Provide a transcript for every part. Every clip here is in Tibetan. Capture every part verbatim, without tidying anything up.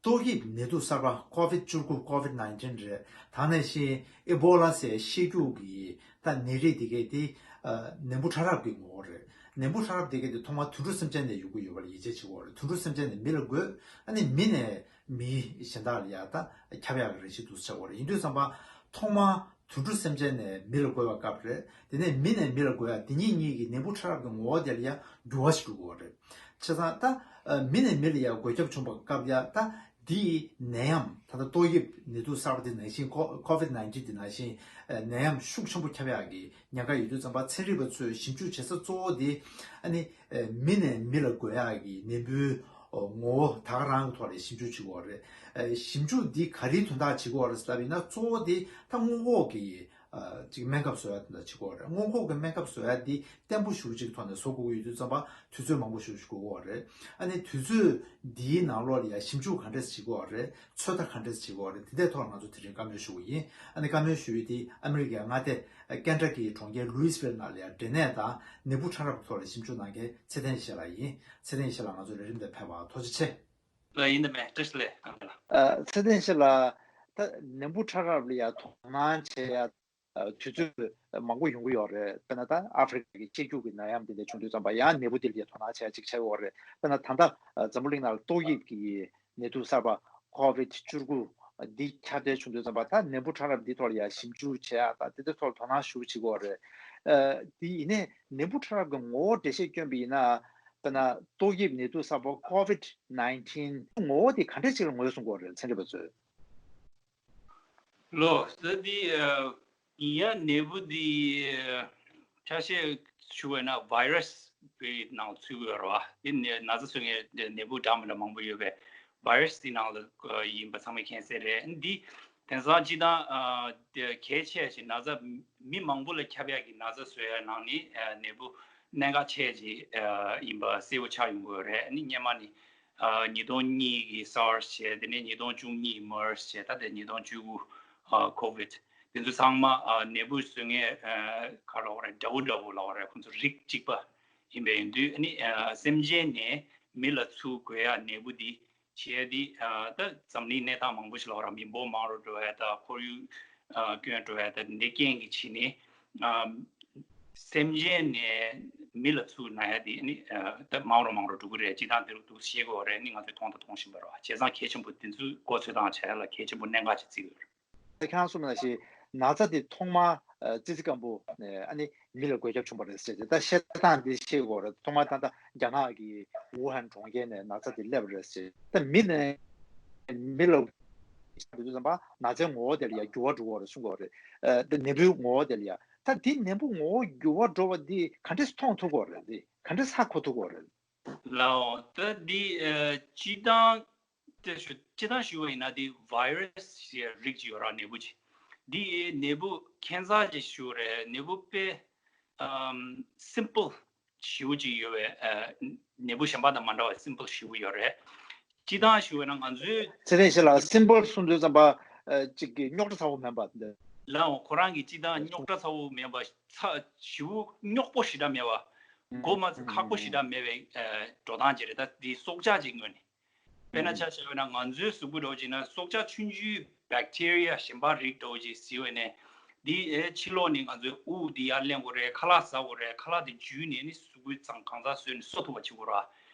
ཏོག་དབྱིབས་ནད་དུག་གསར་པ་ཀོ་ཝིད་བཅུ་དགུ་ཀོ་ཝིད་ནའིན་ཊིན་རེད། ད་ག་ནང་བཞིན་ཨི་བྷོ་ལ་ཟེར་ཤེས་རྒྱུགས་ཀྱི་ད་ནད་རིགས་འདི་གས་དེ་ནད་འབུ་ཕྲ་རབ་ཀྱི་ངོ་བོ་རེད། ནད་འབུ་ཕྲ་རབ་འདི་གས་དེ་ཐོག་མར་དུད་འགྲོ་སེམས་ཅན་ནས་ཡོང་གི་ཡོད་པ་ལ་ཡིད་ཆེས་བྱེད་དགོས་རེད། དུད་འགྲོ་སེམས་ཅན་ནས་མི་ལ་འགོས། ཨ་ནི་མི་ནས་མི་གཞན་དག་ལ་ཡང་ད་ཁྱབ་ཡག་གི་རེ་ཞིག་འདུག་ཟེར་བ་རེད། ཡིན་དུས་ཙམ་པ་ཐོག་མར་དུད་འགྲོ་སེམས་ཅན་ནས་མི་ལ་འགོས་པའི་སྐབས་རེད། དེ་ནས་མི་ནས་མི་ལ་འགོས་ཡག་དེ་གཉིས་གཉིས་ཀྱི་ནད་འབུ་ཕྲ་རབ་ཀྱི་ངོ་བོ་དེ་ལ་ཡང་འགྱུར་བ་ཞིག་འགྲོ་གི་ཡོད་རེད། བྱས་ཙང་ད་མི་ནས་མི་ལ་ཡང་འགོས་ཁྱབ་བྱུང་བའི་སྐབས་ལ་ཡང་ད་འདིའི་ནད་ཡམས། ད་ལྟ་ཏོག་དབྱིབས་ནད་དུག་གསར་པ་འདི་ནང་བཞིན་ཀོ་ཀོ་ཝིད་ནའིན་ཊིན་འདི་ནང་བཞིན་ནད་ཡམས་ཤུགས་ཆེན་པོ་ཁྱབ་ཡག་གི་ཉེན་ཁ་ཡོད་དུས་ཙམ་པ་ཚན་རིག་པ་ཚོས་ཞིབ་འཇུག་བྱེད་ས་གཙོ་བོ་དེ་ཨ་ནི་མི་ནས་མི་ལ་འགོས་ཡག་གི་ནད་འབུའི་ངོ་བོ་ད་ག་རང་གི་ཐོག་ལ་ཞིབ་འཇུག་བྱེད་དགོས་རེད། ཞིབ་འཇུག་འདི་ག་རེའི་དོན་དག་བྱེད་དགོས་རེད་ཟེར་ལབ་ཡིན་ན། གཙོ་བོ་དེ་ད་སྔོན་འགོག་གི་ཅིག་སྨན་ཁབ་བཟོ་ཡག་དོན་དག་བྱེད་དགོས་རེད། སྔོན་འགོག་གི་སྨན་ཁབ་བཟོ་ཡག་འདི་བརྟན་པོ་ཞེ་པོ་ཅིག་ཐོག་ནས་བཟོ་དགོས་ཀྱི་ཡོད་དུས་ཙམ་པ་དུས་ཚོད་མང་པོ་ཞེ་པོ་ཞིག་འགོར་གྱི་ཡོད་རེད། ཨ་ནི་དུས་ཚོད་འདིའི་ནང་ལོགས་ལ་ཡང་ཞིབ་འཇུག་ག་འདྲས་བྱེད་དགོས་རེད། ཚོད་ལྟ་ག་འདྲས་བྱེད་དགོས་རེད། དེ་འདྲའི་ཐོག་ང་ཚོ་དེ་རིང་བཀའ་མོལ་ཞུ་གི་ཡིན། ཨ་ནི་བཀའ་མོལ་ཞུ་ཡུལ་དེ་ཨ་མི་རི་ཀའི་མངའ་སྡེ་ཀེན་ཊ་ཀིའི་གྲོང་ཁྱེར་ལུའིས་ཝིལ་ནང་ལ་ཡང་འབྲས་ནད་དང་ནད་འབུ་ཕྲ་རབ་ཐོག་ལ་ཞིབ་འཇུག་གནང་མཁན་ཚེ་བརྟན་ཡེ་ཤེས་ལགས་ཡིན། ཚེ་བརྟན་ཡེ་ཤེས་ལགས་ང་ཚོའི་ལས་རིམ་དེར་ཕེབས་པར་ཐུགས་རྗེ་ཆེ། ལགས་ཡིན། དེ་མེད། བཀྲ་ཤིས་བདེ་ལེགས། གང་ལགས། ཨ། ཚེ་བརྟན་ཡེ་ཤེས་ལགས། ད་ནད་འབུ་ཕྲ་རབ་ལ་ཡང་དོ་སྣང་བྱེད་ཡ། ཨ། དུས་ཚོད་མང་པོ་ཡོང་གི་ཡོད་རེད། དཔེར་ན་ད་ཨ་ཧྥེ་རི་ཁ་གི་གཅེས་རྒྱུགས་ཀྱི་ནད་ཡམས་དེ་འདྲ་བྱུང་དུས་ཙམ་པ་ཡང་ནད་འབུ་དེ་ལ་ཡང་དོ་སྣང་བྱེད་ཡ་ཅིག་ཆགས་ཡོད་རེད། དཔེར་ན་ད་ལྟ་འཛམ་བུ་གླིང་ནང་ལ་ཏོག་དབྱིབས་ཀྱི་ནད་དུག་གསར་པ་ཀོ་ཝིད་བཅུ་དགུ་འདི་ཁྱབ་གདལ་བྱུང་དུས་ཙམ་པ་ད་ནད་འབུ་ཕྲ་རབ་འདི་ཐོག་ལ་ཡང་ཞིབ་འཇུག་བྱེད་ཡ་དང་དེ་ཚོའི་ཐོག་ལ་དོ་སྣང་ཞེ་པོ་བྱེད་ཀྱི་ཡོད་རེད། ཨ། དེ་ཡིན་ནའི་ནད་འབུ་ཕྲ་རབ་ཀྱི་ངོ་བོ་འགྲེལ་བཤད་བསྐྱོན་པ་ཡིན་ན། དཔེར་ན་ཏོག་དབྱིབས་ནད་དུག་གསར་པ་ཀོ་ཝིད་ནའིན་ཊིན་ངོ་བོ་དེ་ག་འདྲ་ཅིག་ལ་ངོས་བཟུང་དགོས་རེད། ཚན་རིག་པ་ཚོས། ལགས་སོ། འདི་ཨ། ཡིན་ཡང་ནད་འབུ་འདི་ཨ། ཆ་ཤས་ཞུ་བ་ཡིན་ན་བྷའི་རས་པའི་ནང་ཚུད་ཀྱི་ཡོད་རེད་བ། འདི་ནད་ན་ཚ་བཟོ་མཁན་ནད་འབུ་འདྲ་མི་འདྲ་མང་པོ་ཡོད་པས། བྷའི་རས་འདི་ནང་ལ་ཡིན་པ་ཚང་མས་མཁྱེན་གསལ་རེད། འདི་དེང་སང་སྤྱིར་བཏང་ཨ། གལ་ཆེ་ཞིང་ན་ཚ་མི་མང་པོ་ལ་ཁྱབ་ཡག་གི་ན་ཚ་བཟོ་ཡག་ནང་ནས་ཨ། ནད་འབུ་གནད་འགག་ཆེ་ཅིག་ཨ། ཡིན་པ་གསལ་པོ་ཆགས་ཡོང་གི་ཡོད་རེད། ཨ་ནི་སྔོན་མ་ནི་ཨ། ཉིས་སྟོང་གཉིས་ཀྱི་སཱར་སི་བྱས། དེ་ནས་ཉིས་སྟོང་བཅུ་གཉིས་མར་སི་བྱས། ད་ལྟ་ཉིས་སྟོང་བཅུ་དགུ་ཨ། ཀོ་ཝིད། དེ་ཚོ་ཚང་མ་ཨ། ནད་འབུ་བཟོ་མཁན་ཨ། ག་རེ་ལབ་དགོས་རེད། འདྲ་བོ་འདྲ་བོ་ལབ་དགོས་རེད། ཁོང་ཚོ་རིགས་གཅིག་པ་ཡིན་པ་ཡིན་དུས། ཨ་ནི་ཨ། སེམས་ཅན་ནས་མི་ལ་ཚུར་འགོས་ཡག་ནད་འབུ་འདི་བྱས་ཏེ་ཨ། ད་འཛམ་གླིང་གནས་སྟངས་མང་པོ་ཞིག་ལ་ར་མི་འབོར་མང་རུ་འགྲོ་ཡ་དང་ཁོར་ཡུག་ཨ། སྐྱོན་འགྲོ་ཡ་དང་འདི་རྐྱེན་གྱིས་བྱས་ནས་ཨ། སེམས་ཅན་ནས་མི་ལ་ཚུར་ན་ཡ་དེ་ནི་ཨ། ད་མང་རུ་མང་རུ་འགྲོ་གི་རེད། སྤྱིར་བཏང་དེ་རུ་འདུག་ཤེས་དགོས་རེད། ནི་ང་ཚོས་མཐོང་དང་མཐོང་བཞིན་པ་རེད་བ། བྱས་ཙང་གལ་ཆེན་པོ་དེ་ཚོའི་འགོ་ཚུད་སྟངས་བྱ་ཡ་ལ་གལ་ཆེན་པོ་གནད་འགག་ཅིག་བརྩི་གི་ཡོད་རེད། ཁྱེད་རང་གསུངས་ནང་བཞིན་ན་ཚ་དེ་ཐོག་མར་ཨ། ཙི་ཙི་སྐམ་པོ་ནས་ཨ་ནི་མི་ལ་འགོས་ཁྱབ་བྱུང་བ་རེད་ཟེར་ཏེ། ད་བཤད་སྟངས་འདི་ཤེས་དགོས་རེད། ཐོག་མར་ད་ལྟ་རྒྱ་ནག་གི་ཝུ་ཧན་གྲོང་ཁྱེར་ནས་ན་ཚ་དེ་སླེབས་པ་རེད་ཟེར། ད་མི་ནས་མི་ལ་འགོས་དུས་ཙམ་པ་ན་ཚའི་ངོ་བོ་དེ་ལ་ཡང་འགྱུར་བ་འགྲོ་གི་རེད་གསུང་གི་རེད། ཨ། ད་ནད་འབུའི་ངོ་བོ་དེ་ལ་ཡང་། ད་དེ་ནད་འབུ་ངོ་བོ་འགྱུར་བ་འགྲོ་བ་འདི་ག་འདྲས་མཐོང་ཐུབ་ཀྱི་རེད། འདི་ག་འདྲས་ཧ་གོ་ཐུབ་ཀྱི་རེད། ལགས་འོང་། ད་འདི་ཨ། སྤྱིར་བཏང་དེ་ཞུ། སྤྱིར་བཏང་ཞུ་བ་ཡིན་ན་འདི་བྷའི་རས་ཞེས་རིགས་ཅིག་ཡོད་ར། ནད་འབུ་ཅིག་འདི་ནད་འབུ་ཁྱད་མཚར་ཅིག་ཞུ་རེད། ནད་འབུ་དཔེ་ཨམ། སིམ་པལ་ཞེ་པོ་ཅིག་ཡོད་པས། ཨ། ནད་འབུ་གཞན་པ་དང་མ་འདྲ་བ་སིམ་པལ་ཞེ་པོ་ཡོད་རེད། སྤྱིར་བཏང་ཞུ་བ་ན་ང་ཚོའི། ཚེ་རིང་ཞིག་ལ་སིམ་པལ་གསུང་དུས་ཙམ་པ་ཨ། ཅིག་གི་རྙོག་དྲ་ཚ་བོ་མིན་པ་འདི། ལགས་འོང་། ཁོ་རང་གི་སྤྱིར་བཏང་རྙོག་དྲ་ཚ་བོ་མིན་པ། ཚ་ཞེ་པོ་རྙོག་པོ་ཞེ་དྲག་མེད་པ། མགོ་མ་ཚོས་ཁག་པོ་ཞེ་དྲག་མེད་པའི་ཨ། འགྲོ་སྟངས་ཅིག་རེད། ད་འདི་སྲོག་ཆགས་ཅིག་ངོས་ནས། དཔེར་ན་ཆ་བཞག་པ་ན་ང་ཚོའི་གཟུགས་པོ་འདྲ་བོ་ཅིག་ན་སྲོག་ཆགས་ཆུང་ཆུང་བེག་ཊི་རི་ཡ་གཞན་པ་རིགས་འདྲ་བོ་ཅིག་ཟེར་བ་ནས། འདི་ཨེ་ཕྱི་ལོགས་ནས་ང་ཚོའི་དབུགས་འདི་ཡར་ལེན་དགོས་རེད། ཁ་ལག་ཟ་དགོས་རེད། ཁ་ལག་དེ་འཇུས་ནས་ནི་གཟུགས་པོའི་གཙང་གང་ཚང་བཟོས་ནས་གསོ་ཐུབ་པ་བྱེད་དགོས་ར།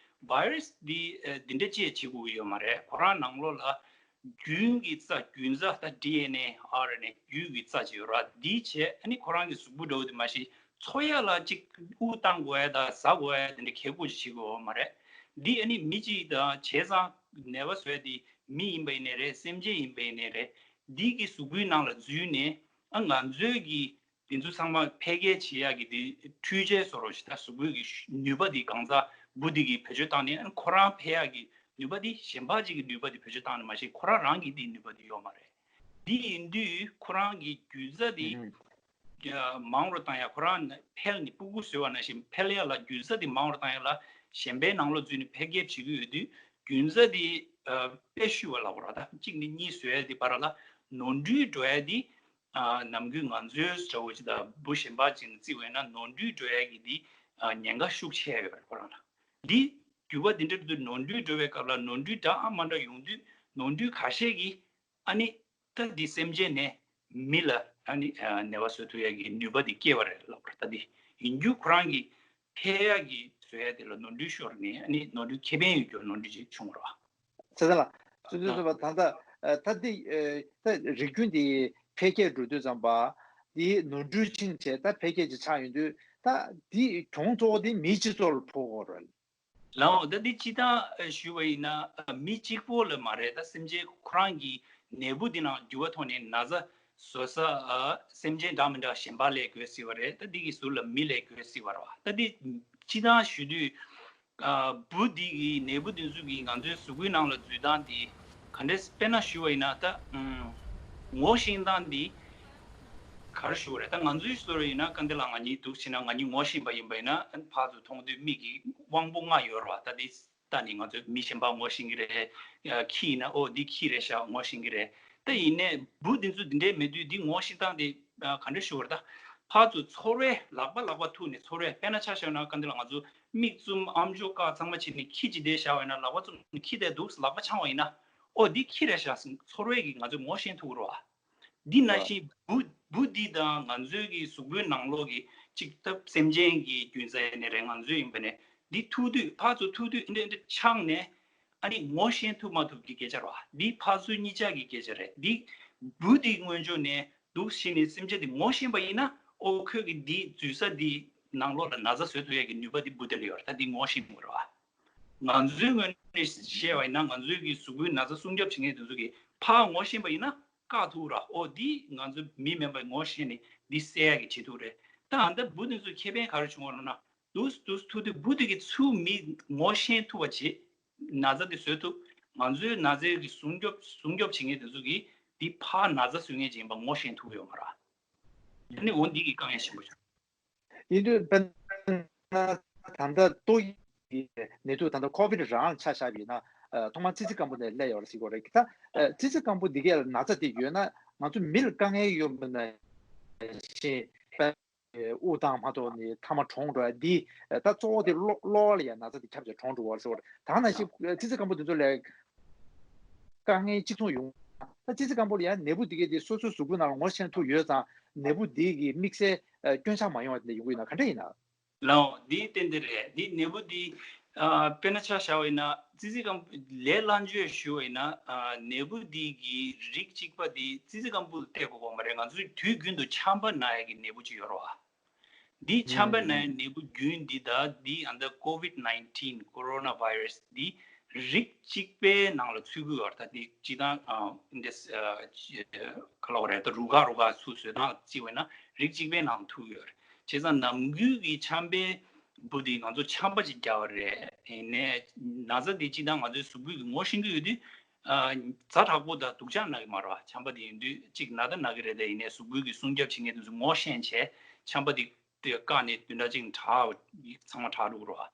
བྷའི་རས་འདི་ཨེ་འདི་འདྲ་ཅིག་བྱེད་དགོས་ཀྱི་ཡོད་མ་རེད། ཁོ་རང་ནང་ལོགས་ལ་རྒྱུན་གྱི་རྩ། རྒྱུན་རྩ། ད་ཌི་ཨེན་ཨེ་ཨར་ཨེན་ཨེ་རྒྱུན་གྱི་རྩ་ཅིག་ཡོད་ར། འདི་བྱས་ཨ་ནི་ཁོ་རང་གི་གཟུགས་པོ་འདྲ་བོ་དེ་མ་གཞི་འཚོ་ཡ་ལ་ཅིག་དབུགས་བཏང་དགོས་ཡ་དང་ཟ་དགོས་ཡ་དེ་འདྲ་ཁེ་ཁོ་ཅིག་བྱེད་དགོས་ཡོད་མ་རེད། འདི་ཨ་ནི་མི་གཅིག་དང་བྱས་ཙང་ནད་པ་བཟོས་དེ་མི་ཡིན་པ་ཡིན་ནའི་རེད། སེམས་ཅན་ཡིན་པ་ཡིན་ནའི་རེད། འདི་གི་གཟུགས་པོའི་ནང་ལ་འཛུལ་ནས་ཨ་ང་ཚོའི་གི་དེ་ཚོ་ཚང་མ་འཕེལ་རྒྱས་བྱེད་ཡག་གི་དེ་འཕྲུལ་ཆས་བཟོ་འདྲ་ཞིག་ད་གཟུགས་པོའི་གི་ནུས་པ་དེ་གང་ཚང་འབུ་དེ་གི་བེད་སྤྱོད་བཏང་ནས་ཨ་ཁོ་རང་འཕེལ་ཡག་གི་ནུས་པ་དེ་གཞན་པ་ཅིག་གི་ནུས་པ་དེ་བེད་སྤྱོད་བཏང་ནས་མ་གཞི་ཁོ་རང་རང་གི་དེ་ནུས་པ་དེ་ཡོད་མ་རེད། འདི་ཡིན་དུས་ཁོ་རང་གི་རྒྱུ་རྩ་དེ་ཨ་མང་རུ་བཏང་ཡ། ཁོ་རང་འཕེལ་ནས་སྤུ་གུ་བཟོས་པ་ནང་བཞིན་འཕེལ་ཡ་ལ་རྒྱུ་རྩ་དེ་མང་རུ་བཏང་ཡ་ལ་གཞན་པའི་ནང་ལོགས་འཛུལ་ནས་འཕེལ་རྒྱས་བྱེད་ཀྱི་ཡོད་དུས་རྒྱུ་རྩ་དེ་ཨ་དཔེ་ཤུལ་བ་ལབ་དགོས་ར། ད་གཅིག་ནས་གཉིས་བཟོ་ཡ་དེ་བར་ལ་ནོར་འཁྲུལ་འགྲོ་ཡ་དེ་ཨ་ནམ་རྒྱུན་ང་ཚོའི་འདྲ་བོ་ཅིག་དང་འབུ་གཞན་པ་ཅིག་ནས་བརྩི་བས་ན་ནོར་འཁྲུལ་འགྲོ་ཡ་གི་དེ་ཨ་ཉེན་ཁ་ཤུགས་ཆེ་ཡོད་རེད་ཁོ་རང་ལ། འདི་རྒྱུ་བ་འདི་འདྲ་དུ་ནོར་འཁྲུལ་འགྲོ་བའི་སྐབས་ལ་ནོར་འཁྲུལ་འདྲ་ཨ་མ་འདྲ་ཡོང་དུས་ ནོར་འཁྲུལ་ཁ་ཤས་ཀྱིས་ཨ་ནི་ད་འདི་སེམས་ཅན་ནས་མི་ལ་ཨ་ནི་ནད་པ་བཟོ་ཐུབ་ཡ་གི་ནུས་པ་འདི་སྐྱེ་བ་རེད་ལབ་པ་རེད། ད་འདི་ཡིན་རྒྱུ་ཁོ་རང་གི་ཕན་ཡ་གི་བཟོ་ཡ་དེ་ལ་ནོར་འཁྲུལ་ཤོར་ནས་ཨ་ནི་ནོར་འཁྲུལ་ཁེ་ཕན་ཡོད་རྒྱུ་ནོར་འཁྲུལ་ཅིག་བྱུང་བ་རེད། ཚེ་བརྟན་ལགས། སུ་འདུས་སུ་བ་ད་ལྟ་ད་འདི་ད་རིགས་རྒྱུན་འདི་འཕེལ་རྒྱས་འགྲོ་དུས་ཙམ་པ་འདི་ནོར་འཁྲུལ་ཕྱིན་བྱས་ད་འཕེལ་རྒྱས་ཅིག་ཆགས་ཡོང་དུས་ད་འདི་གྱོང་གཙོ་བོ་འདི་མིའི་སྤྱི་ཚོགས་ལ་ཕོག་གི་རེད། ལའོ་ད་འདི་སྤྱི་བཏང་ཞུ་བ་ཡིན་ན་མི་གཅིག་པོ་ལ་མ་རེད། ད་སེམས་ཅན་ཁོ་རང་གི་ནད་འབུ་འདི་ནང་འགྱུར་བ་ཐོག་ནས་ན་ཚ་བཟོ་ས་སེམས་ཅན་འདྲ་མི་འདྲ་གཞན་པ་ལས་དགོས་སྲིད་པ་རེད། ད་འདི་གི་ཟུར་ལ་མི་ལས་དགོས་སྲིད་པ་རེད་བ། ད་འདི་སྤྱི་བཏང་ཞུ་དུས་འབུ་འདི་གི་ནད་འབུ་འདི་ཚོ་གི་ང་ཚོའི་གཟུགས་པོའི་ནང་ལ་འཛུལ་སྟངས་འདི་ག་འདྲས་དཔེར་ན་ཞུ་བ་ཡིན་ན་ད་ངོ་ཤེས་སྟངས་འདི་ག་རེ་ཞུ་དགོས་རེད། ད་ང་ཚོའི་བཟོ་འདྲ་ཡིན་ན་སྐབས་འདི་ལ་ང་གཉིས་འདུག་བྱས་ན་ང་གཉིས་ངོ་ཤེས་པ་ཡིན་པ་ཡིན་ན་ཕར་ཚུར་མཐོང་དུས་མིག་གི་དབང་པོ་ལྔ་ཡོད་རེད་བ། ད་འདི་ལྟ་ནས་ང་ཚོས་མི་གཞན་པ་ངོ་ཤེས་ཀྱི་རེད། ཁྱི་ཡིན་ན་ཨོ་འདི་ཁྱི་རེད་ཤག་ངོ་ཤེས་ཀྱི་རེད། ད་ཡིན་ནའི་འབུ་འདི་ཚོ་འདི་འདྲའི་མེད་དུས་འདི་ངོ་ཤེས་སྟངས་དེ་ག་འདྲ་ཞུ་དགོས་རེད། ད་ཕར་ཚུར་ཚོར་བས་ལག་པ་ལག་པ་ཐུག་ནས་ཚོར་བས་དཔེར་ན་ཆ་བཞག་ན་སྐབས་འདི་ལ་ང་ཚོ་མིག་བཙུམ་ཨམ་ཅོག་བཀག་ཚང་མ་བྱས་ནས་ཁྱི་ཅིག་བསྡད་བཞག་པ་ཡིན་ན་ལག་པ་བཙུམ་ནས་ཁྱི་དེ་འདུག་ལག་པ་འཆང་བ་ཡིན་ན་ཨོ་འདི་ཁྱི་རེད་ཤག་ཚོར་བས་ཀྱིས་ང་ཚོས་ངོ་ཤེས་ཐུབ་ཀྱི་རེད་བ། འདི་ནང་བཞིན་འབུ་འབུ་འདི་དང་ང་ཚོའི་གི་གཟུགས་པོའི་ནང་ལོགས་ཀྱི་ཅིག་ད་སེམས་ཅན་གྱི་རྒྱུ་རྩ་ཡིན་ནའི་རེད། ང་ཚོའི་ཡིན་པ་ནས་འདི་ཐུག་དུས་ཕར་ཚུར་ཐུག་དུས་འདི་འདི་འདི་ཆགས་ནས་ཨ་ནི་ངོ་ཤེས་ཐུབ་མ་ཐུབ་ཀྱི་སྐད་ཆ་རེད་བ། འདི་ཕར་ཚུར་གཉིས་ཆ་གི་སྐད་ཆ་རེད། འདི་འབུ་འདི་སྔོན་འཇུག་ནས་འདུག་ཤི་ནས་སེམས་ཅན་འདི་ངོ་ཤེས་པ་ཡིན་ན་ཨོ་ཁོས་ཀྱི་འདི་འཛུལ་ས་འདི་ནང་ལོགས་ལ་ན་ཚ་བཟོ་ཐུབ་ཡ་གི་ནུས་པ་འདི་འབུ་དེ་ལ་ཡོད་རེད། ད་འདི་ངོ་ཤེས་མི་དགོས་རེད་བ། ང་ཚོའི་ངོས་ནས་བཤད་པ་ཡིན་ན་ང་ཚོའི་གི་གཟུགས་པོའི་ན་ཚ་སྲུང་སྐྱོབ་བྱེད་མཁན་དེ་ཚོ་གི་ཕར་ངོ་ཤེས་པ་ཡིན་ན་བཀག་ཐུབ་ར། ཨོ་འདི་ང་ཚོ་མི་མིན་པ་ངོ་ཤེས་ནས་འདི་སེལ་ཡག་གི་བྱེད་ཐུབ་རེད། ད་ཨ་ད་འབུ་འདི་ཚོ་ཁེ་ཕན་ག་རེ་བྱུང་བ་ལབ་ན་འདུག་འདུག་ཐུག་དུས་འབུ་འདི་གི་ཚུར་མི་ངོ་ཤེས་ཐུབ་པ་བྱེད། ན་ཚ་འདི་བཟོད་ཐུབ། ང་ཚོའི་ན་ཚའི་གི་སྲུང་སྐྱོབ་སྲུང་སྐྱོབ་བྱེད་མཁན་དེ་ཚོ་གི་འདི་ཕར་ན་ཚ་བཟོ་མཁན་ཅིག་ཡིན་པ་ངོ་ཤེས་ཐུབ་ཡོད་མ་ར། ཨ་ནི་འོ་འདི་གི་དཀའ་ངལ་ཆེན་པོ་བྱུང་། ཡིན་དུས་དཔེར་ན་ད་ལྟ་ཏོག་དབྱིབས་ཀྱི་ནད་དུག་ད་ལྟ་ཀོ་བིད་རང་ལ་ཆ་བཞག་པ་ཡིན་ན་ཐོག་མར་ཙི་ཙི་སྐམ་པོ་ནས་སླེབས་ཡོད་རེད་ཟེར་གྱི་ཡོད་རེད། ད་ཙི་ཙི་སྐམ་པོ་འདི་གས་ལ་ན་ཚ་དེ་ཡོད་ན་ང་ཚོ་མི་ལ་དཀའ་ངལ་ཡོད་པ་ནང་བཞིན་དཔེར་ན་དབུགས་བཏང་མ་ཐུབ་ནས་མཐའ་མ་གྲོངས་འགྲོ་ཡ་འདི་ད་གཙོ་བོ་དེ་གློ་གློ་བ་ལ་ཡང་ན་ཚ་དེ་ཁྱབ་བྱས་གྲོངས་འགྲོ་བ་རེད་ཟེར་བ་རེད། ད་ནང་བཞིན་ཙི་ཙི་སྐམ་པོ་འདི་ཚོ་ལ་དཀའ་ངལ་གཅིག་མཚུངས་ཡོང་ན། ད་ཙི་ཙི་སྐམ་པོ་ལ་ཡང་ནད་འབུ་འདི་གས་དེ་སོ་སོའི་གཟུགས་པོའི་ནང་ལ་ངོ་ཤེས་ཐུབ་ཡོད་ཙང་ནད་འབུ་འདི་གི་དམིགས་བསལ་སྐྱོན་ཆག་མ་ཡོང་བ་དེ་འདྲ་ཡོང་གི་ཡོད་ན་ག་འདྲ་ཡིན་ན། ལའོ་འདི་ཏན་ཏན་རེད། འདི་ནད་འབུ་འདི་ཨ་དཔེར་ན་ཆ་བཞག་པ་ཡིན་ན་ཙི་ཙི་སྐམ་པོ་ལས་སླ་བཅོས་ཞུ་བ་ཡིན་ན་ཨ་ནད་འབུ་འདི་གི་རིགས་གཅིག་པ་འདི་ཙི་ཙི་སྐམ་པོ་ལ་བལྟས་དགོས་པ་མ་རེད། ང་ཚོས་དུས་རྒྱུན་དུ་ཆམ་པ་ན་ཡ་གི་ནད་འབུ་ཅིག་ཡོད་རེད་བ། འདི་ཆམ་པ་ན་ཡ་ནད་འབུ་རྒྱུན་འདི་དང་འདི་ཨ་ད་ཀོ་བིད་ནའིན་ཊིན་ཀོ་རོ་ན་བྷའི་རེ་སི་འདི་རིགས་གཅིག་པའི་ནང་ལ་ཚུད་ཀྱི་ཡོད་རེད། ད་འདི་སྤྱི་བཏང་ཨ་འདི་ཨ་ག་ལབ་དགོས་རེད། ད་རུ་ཁག་རུ་ཁག་ཚུར་བཟོས་སྟངས་བརྩིས་པ་ཡིན་ན་རིགས་གཅིག་པའི་ནང་ཐུག་ཡོད་རེད། བྱས་ཙང་ནམ་རྒྱུན་གྱི་ཆམ་པའི་འབུ་འདི་ང་ཚོ་ཆམ་པ་ཅིག་བརྒྱབ་པ་རེད། ཡིན་ནའི་ན་ཚ་འདི་སྤྱི་བཏང་ང་ཚོའི་གཟུགས་པོའི་གི་ངོ་ཤེས་ཀྱི་ཡོད་དུས་ཨ་ཛ་དྲག་པོ་དང་སྡུག་ཅག་ན་གི་མ་རེད་བ། ཆམ་པ་དེ་ཡིན་དུས་གཅིག་ན་ད་ན་གི་རེད། དེ་ཡིན་ནའི་གཟུགས་པོའི་གི་སྲུང་སྐྱོབ་བྱེད་མཁན་དེ་ཚོ་ངོ་ཤེས་བྱས་ཆམ་པ་དེ་དེ་བཀག་ནས་བདུན་ཕྲག་གཅིག་དྲག་ཚང་མ་དྲག་འགྲོ་གི་རེད་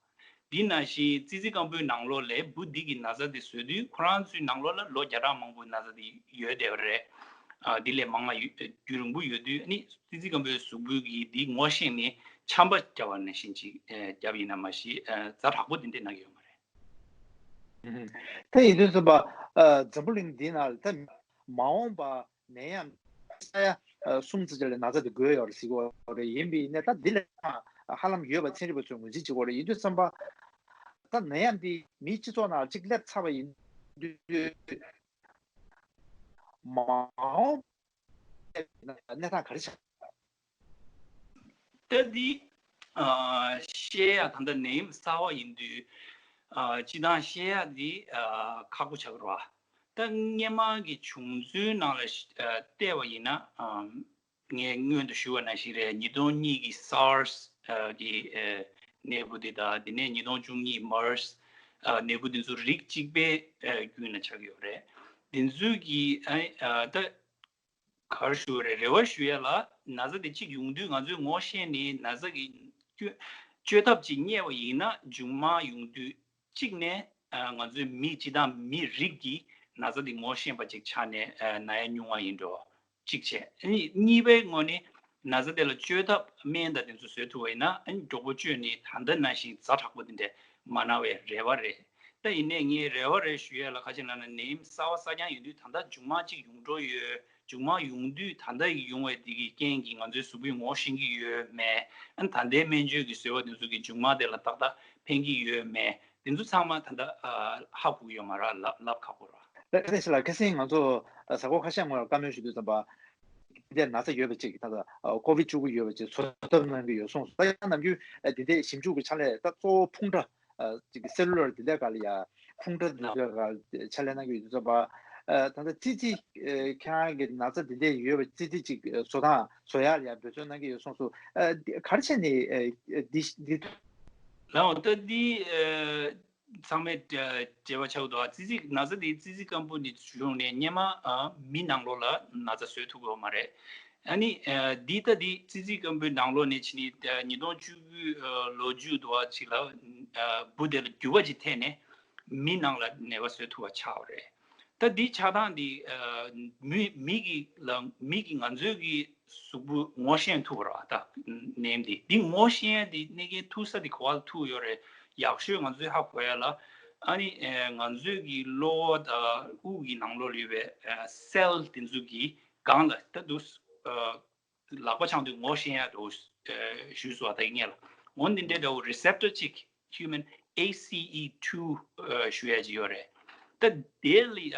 བ། དེ་ནང་བཞིན་ཙི་ཙི་སྐམ་པོའི་ནང་ལོགས་ལ་འབུ་འདི་གི་ན་ཚ་དེ་བཟོས་དུས་ཁོ་རང་ཚོའི་ནང་ལོགས་ལ་ལོ་བརྒྱ་ཕྲག་མང་པོའི་ན་ཚ་དེ་ཡོད་བསྡད་པ་རེད། ཨ་དེ་ལས་མང་བ་ཡོད་རྒྱུན་རིང་པོ་ཡོད་དུས་ཨ་ནི་ཙི་ཙི་སྐམ་པོའི་གཟུགས་པོའི་གི་དེ་ངོ་ཤེས་ནས་ཆམ་པ་བརྒྱབ་པ་ནང་བཞིན་ཅིག་ཨ་བརྒྱབ་ཡིན་ན་མ་གཞི་ཨ་ཛ་དྲག་པོ་དེ་འདྲས་ན་གི་ཡོད་མ་རེད། ད་ཡིན་དུས་ཙམ་པ་ཨ་འཛམ་བུ་གླིང་འདི་ན་ད་མ་འོངས་པ་ནད་ཡམས་ས་ཡ་ཨ་གསུམ་ཙམ་ཅིག་ལ་ན་ཚ་དེ་འགོས་ཡོད་རེད་ཟེར་གྱི་ཡོད་རེད། ཡིན་པས་ན་ད་འདི་ལས་ཧ་ལམ་ཡོད་པ་ཚན་རིག་པ་ཚོས་ངོས་འཛིན་བྱེད་ཀྱི་ཡོད་རེད། ཡིན་དུས་ཙམ་པ་ད་ནད་ཡམས་འདི་མིའི་སྤྱི་ཚོགས་ནང་གཅིག་སླེབས་ཚར་བ་ཡིན་དུས་མ་འོངས་པའི་གནས་སྟངས་ག་རེ་ཆགས། ད་འདི་ཨ་བཤད་ཡ་ད་ལྟ་ནད་ཡམས་གསར་བ་ཡིན་དུས་ཨ་སྤྱི་བཏང་བཤད་ཡ་འདི་ཨ་ཁག་པོ་ཆགས་ཀྱི་རེད་བ། ད་སྔོན་མ་གི་བྱུང་ཚུལ་ནང་ལ་ཨ་བལྟས་པ་ཡིན་ན་ཨ་ངས་སྔོན་དུ་ཞུས་པ་ནང་བཞིན་རེད། ཉིས་སྟོང་གཉིས་ཀྱི་སཱར་སི་ཨ་གི་ཨ་ནད་འབུ་འདི་དང་དེ་ནས་ཉིས་སྟོང་བཅུ་གཉིས་མར་སི་ཨ་ནད་འབུ་འདི་ཚོ་རིགས་གཅིག་པའི་ཨ་རྒྱུན་ལ་ཆགས་ཀྱི་ཡོད་རེད། འདི་ཚོའི་གི་ཨ་ཨ་ད་ག་རེ་ཞུ་དགོས་རེད། རེ་བ་ཞུ་ཡ་ལ་ན་ཚ་དེ་གཅིག་ཡོང་དུས་ང་ཚོས་ངོ་ཤེས་ནས་ན་ཚ་གི་བཅོས་བཅོས་ཐབས་ཅིག་རྙེད་པ་ཡིན་ན་མཇུག་མ་ཡོང་དུས་གཅིག་ནས་ཨ་ང་ཚོའི་མི་སྤྱི་བཏང་མི་རིགས་ཀྱི་ན་ཚ་དེ་ངོ་ཤེས་པ་ཅིག་ཆགས་ནས་ཨ་ན་ཡ་ཉུང་བ་ཡིན་འགྲོ། གཅིག་བྱས། ཨ་ནི་གཉིས་པའི་ངོས་ནས་ན་ཚ་དེ་ལ་བཅོས་ཐབས་སྨན་དང་དེ་ཚོ་བཟོས་ཐུབ་པ་ཡིན་ན་ཨ་ནི་མགྱོགས་པོ་བཅོས་ནས་ད་ལྟ་ནང་བཞིན་ཛ་དྲག་པོ་དེ་འདྲ་མ་ན་བའི་རེ་བ་རེད། ད་ཡིན་ནའི་ངས་རེ་བ་རེ་ཞུ་ཡས་ལ་ག་ཅི་ལབ་ན། ནད་ཡམས་གསར་བ་གསར་རྐྱང་ཡོང་དུས་ད་ལྟ་མཇུག་མ་གཅིག་ཡོང་འགྲོ་ཡོད། མཇུག་མ་ཡོང་དུས་ད་ལྟ་ཡོང་བའི་དེ་གི་རྐྱེན་གྱིས་ང་ཚོའི་གཟུགས་པོས་ངོ་ཤེས་ཀྱི་ཡོད་མེད། ཨ་ནི་ད་ལྟའི་སྨན་བཅོས་ཀྱི་བཟོ་བ་དེ་ཚོ་གིས་མཇུག་མ་དེ་ལ་ཏག་ཏག་ཕན་གྱི་ཡོད་མེད། དེ་ཚོ་ཚང་མ་ད་ལྟ་ཨ་ཧ་གོ་གི་ཡོད་མ་རེད། ལབ་ལབ་ཁག་པོ་རེད། ཨ་ནི་ཞིག་ལ་ཁ་སང་ང་ཚོ་ཨ་གཟའ་འཁོར་ཁ་ཤས་སྔོན་ལ་བཀའ་མོལ་ཞུ་དུས་ཙམ་པ། འདི་འདྲའི་ན་ཚ་ཡོད་པ་ཅིག་ད་ལྟ་ཨ་ཀོ་བིད་བཅུ་དགུ་ཡོད་པ་ཅིག་འཚོ་ཐབས་གནང་གི་ཡོད་གསུངས་སོང་། ད་ཡང་ནམ་རྒྱུན་ཨ་འདི་འདྲའི་ཞིབ་འཇུག་གི་ཕྱག་ལས་ད་གཙོ་བོ་ཕུང་ཁྲ་ཨ་ཅིག་སེ་ལུ་ལར་འདི་འདྲའི་སྒང་ལ་ཡ་ཕུང་ཁྲ་འདི་འདྲའི་སྒང་ལ་ཕྱག་ལས་གནང་གི་ཡོད་དུས་ཙམ་པ། ཨ་ད་ལྟ་ཙི་ཙི་ཨ་ཁྱེད་རང་གི་ན་ཚ་འདི་འདྲའི་ཡོད་པ་ཙི་ཙི་ཅིག་ཨ་བཟོ་སྟངས་བཟོ་ཡག་ལ་ཡ་འབད་བརྩོན་གནང་གི་ཡོད་གསུངས་སོང་། ཨ་འདི་ག་རེ་བྱས་ནས་ཨ་འདི་འདི། ལའོ་ད་འདི་ཨ་ཚང་མས་ཨ་འབྲེལ་བ་ཆགས་འདུག་ཨ་ཙི་ཙི་ན་ཚ་འདི་ཙི་ཙི་སྐམ་པོ་འདི་བྱུང་ནས་སྔོན་མ་ཨ་མི་ནང་ལོགས་ལ་ན་ཚ་བཟོ་ཐུབ་ཀྱི་ཡོད་མ་རེད། ཨ་ནི་ཨ་འདི་ལྟ་འདི་ཙི་ཙི་སྐམ་པོའི་ནང་ལོགས་ནས་ཕྱིན་ནས་ཨ་ཉིས་སྟོང་བཅུ་དགུ་ཨ་ལོ་མཇུག་དུ་བ་ཅིག་ལ་ཨ་འབུ་དེ་ལ་འགྱུར་བ་ཅིག་ཐེབས་ནས་མི་ནང་ལ་ནད་པ་བཟོ་ཐུབ་པ་ཆགས་པ་རེད། ད་འདི་ཆགས་སྟངས་འདི་ཨ་མི་མི་གི་ལ་མི་གི་ང་ཚོའི་གི་གཟུགས་པོ་ངོ་ཤེས་ཐུབ་པ་རེད་བ། ད་ནད་འདི་འདི་ངོ་ཤེས་ཡ་འདི་གནད་འགག་ཐུག་ས་འདི་ག་པར་ཐུག་ཡོད་རེད། ཡག་ཤོས་ང་ཚོས་ཧ་གོ་ཡ་ལ་ཨ་ནི་ཨ་ང་ཚོའི་གི་གློ་བ་དང་དབུགས་ཀྱི་ནང་ལོགས་ལ་ཡོད་པའི་ཨ་སེལ་དེ་ཚོ་གི་སྒང་ལ་ད་དུ་ཨ་ལག་པ་འཆང་དུས་ངོ་ཤེས་ཡ་འདྲ་བོ་ཞུས་སོང་བ། ད་ངས་ལ་འོ་འདི་འདྲའི་འདྲ་བོ་རི་སེབ་ཊར་གཅིག human A C E two ཞུ་ཡ་ཅིག་ཡོད་རེད། ད་དེ་ལ་ཡ་